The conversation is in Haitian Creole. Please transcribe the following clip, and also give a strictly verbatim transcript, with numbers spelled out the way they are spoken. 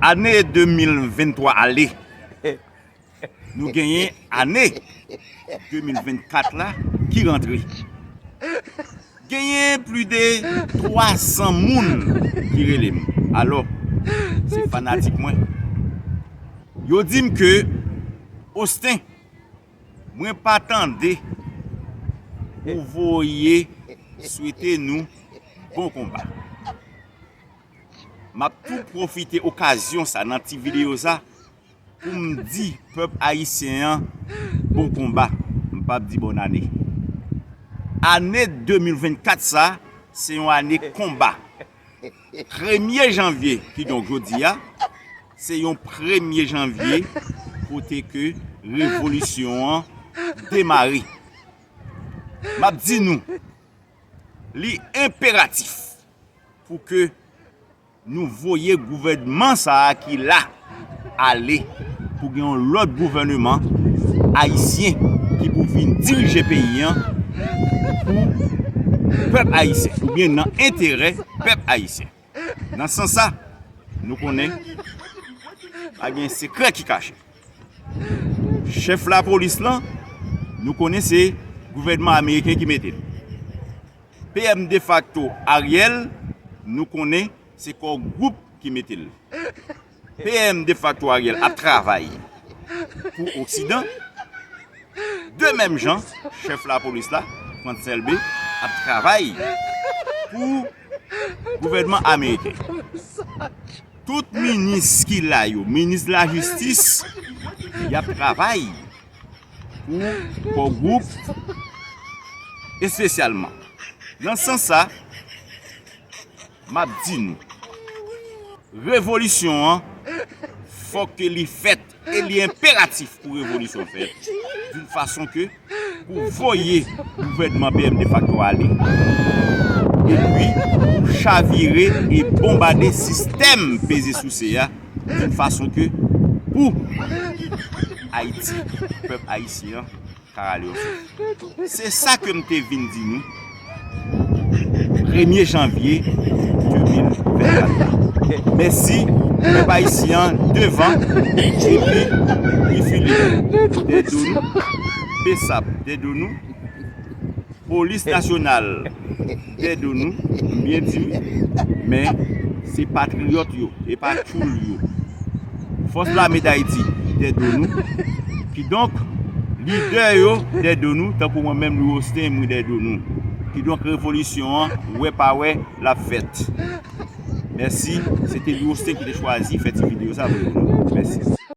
Ane de mil venntwa ale. Nou genyen ane de mil vennkat la ki rantre. Genyen plis de twa san moun ki rele m. Alò, se fanatik mwen. Yo di m ke, Austin, mwen pa tande ou voye swete nou bon konba. M ap tou pwofite okazyon sa nan ti videyo sa pou m di pèp ayisyen an bon konba. M p ap di bòn ane. Ane de mil vennkat sa, se yon ane konba. Premye janvye, kidonk jodi a, se yon premye janvye kote ke revolisyon an demare. M ap di nou, li enperatif pou ke nou voye gouvènman sa a ki la ale, pou gen yon lòt gouvènman ayisyen ki pou vin dirije peyi an pou pèp ayisyen, oubyen nan enterè pèp ayisyen. Nan sans sa, nou konnen pa gen sekrè ki kache. Chèf lapolis lan, nou konnen se gouvènman ameriken ki mete l. P M defakto Ariel, nou konnen se Core Group ki mete l. P M defakto Ariel ap travay pou Oksidan. De menm jan, chèf lapolis la, Frantz Elbé, ap travay pou gouvènman ameriken. Tout minis ki la yo, minis lajistis, y ap travay pou Core Group espesyalman. Nan sans sa, m ap di nou, revolisyon an, fòk ke li fèt, e li enperatif pou revolisyon fèt, d'une façon que pou voye gouvènman P M defakto ale, epi pou chavire e bonbade sistèm peze souse a, d'une façon que pou Ayiti, pèp ayisyen an, ka rale yon souf. Se sa ke m te vin di nou premye janvye de mil vennkat la. Mèsi, pèp ayisyen an devan, epi Guy Philippe dèyè do nou, BSAP dèyè do nou, Polis Nasyonal dèyè do nou, m byen di wi, men se patriyòt yo, e pa tchoul yo. Fòs Lame Dayiti dèyè do nou. Kidonk, lidè yo dèyè do nou, tankou mwen menm, Louis Austin, mwen dèyè do nou. Kidonk, revolisyon an, wè pa wè, l ap fèt. Mèsi, se te Louis Austin ki te chwazi fè ti videyo sa pou nou. Mèsi.